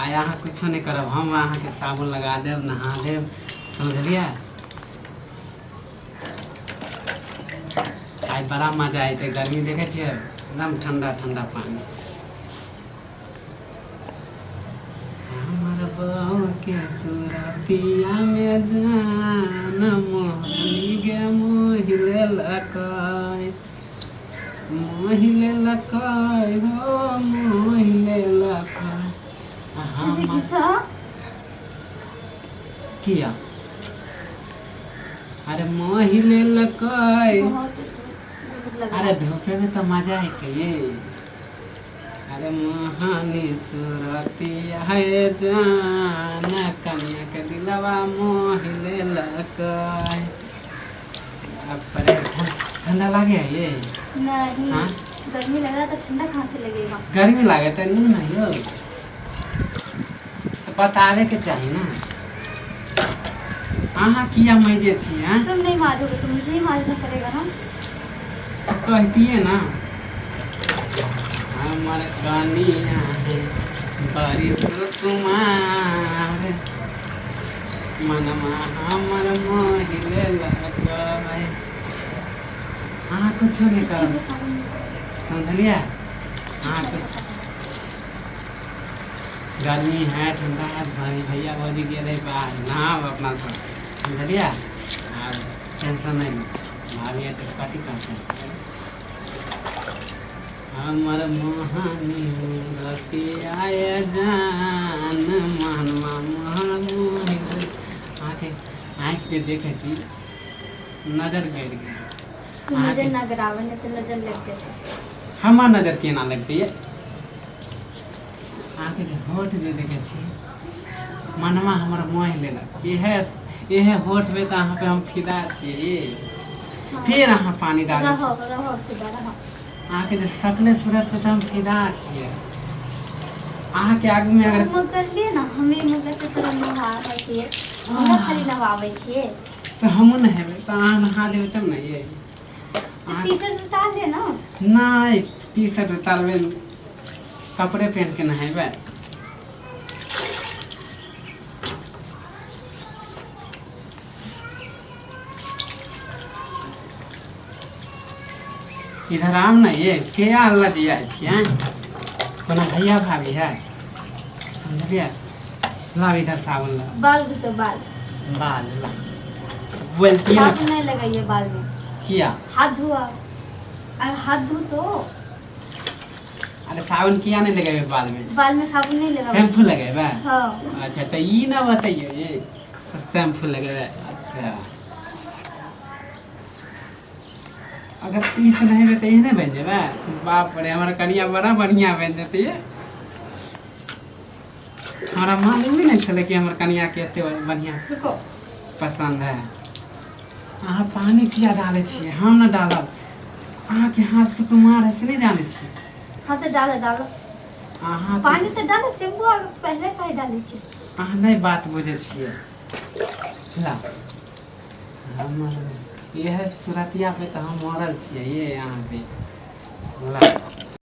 आइ अहाँ कुछो नहि करब, हम अहाँके साबुन लगा देब, नहा देब, समझलियै? आइ बड़ा मजा अयतै। गर्मी देखै छियै, एकदम ठंडा ठंडा पानी। हमर बहू के सुरतिया में जान मोहनी गे मोहि लेलकै, मोहि लेलकै हो, मोहि लेलकै। अच्छे से हमर घिसा। किया? अरे मोहि लेलकै। बहुत धूप लग रहा अरे है। धूपे में तो मजा अयतै ये। अरे मोहनी सुरतिया है जान, कनिया के दिलवा मोहि लेलकै। अब परे ठंडा लागे है ये? नहीं। हाँ? गर्मी लग रहा है तो ठंडा कहाँ से लगेगा? गर्मी लागे तो नहीं ना यो, तो बतावे के चाही ना। अहाँ किया मजे छी हैं? तुम नहीं मारोगे तो मुझे ही मारना पड़ेगा ना। कहतिए ना। हमर कनिया है बड़ी सुकुमार, मनमा हमर मोहि लेलकै। अहाँ कुछो नहि इसके करब। लिए साबुन। समझलियै? अहाँ अच्छा कुछ लगा। गर्मी है, ठंडा है, भाई भैया भौजी गेल है बाहर, नहाब अपना सब, समझलियै? आब टेंशन नहि लू। भाभी है तऽ कथी कहतै? हमर मोहनी रतिया जान, मोहनमा मोहन मोहि। अहाँके आँखि जे देखै छी, नजर गड़ि गेल। तू नजर अहाँके ना गिरावे, नहीं तो नजर लग जाए। हमर नजर केना लगतै ये? अहाँके जे होठ जे देखै छी, मनमा हमर मोहि लेलक। इहे इहे होठमे तऽ अहाँ पे हम फिदा छियै ये। हाँ। फेर अहाँ पानी डालै छी। रहो रहो, फिदा रहो। अहाँके जे सकले सूरत पे तऽ हम फिदा छियै। अहाँके आगूमे अगर हम करलियै ने, हमे मगर से तोरा नहाबै छियै, हमरा खाली नहाबै छियै। तऽ हमहूँ नहेबै तऽ अहाँ नहा देबै तब ने ये। तऽ अहाँ टी शर्ट उतार ले ना। नहि, टी शर्ट उतारबै, कपड़े पहिन के नहेबै। इधर आउ ने ये। के लजिया छियै? कोनो भैया भाभी है, समझलियै? लाओ इधर साबुन लाओ। बाल घुसो बाल। बाल ला बोलती ना। साबुन नहीं लगाइए बाल में। किया? हाथ धोआ और हाथ धो तो। अरे साबुन किया नहीं लगेबै बाल में? बाल में साबुन नहीं लगाबै। शैम्पू लगेबै। हाँ। अच्छा, तऽ ई ना बतैयौ ये, शैम्पू लगेबै। अच्छा, अगर ई से नहेबै तऽ एहने बनि जेबै? बाप रे, हमर कनिया बड़ा बढ़िआँ बनि जेतै ये। हमरा मालूमे नहि छलै कि हमर कनियाके एते बढ़िआँ रुको। पसन्द है। अहाँ पानी किया डालै छियै? हम ने डालब। अहाँके हाथ सुकुमार है से नहि जानै छियै? हाँ तो डालो डालो। अहाँ पानी तो डालो, शैम्पू आर पहले काहे डालै छी? अहाँ नहि बात बुझै छियै। ला, हमर इएह सुरतिया पे तऽ हम मरल छियै ये। अहाँ पे ला।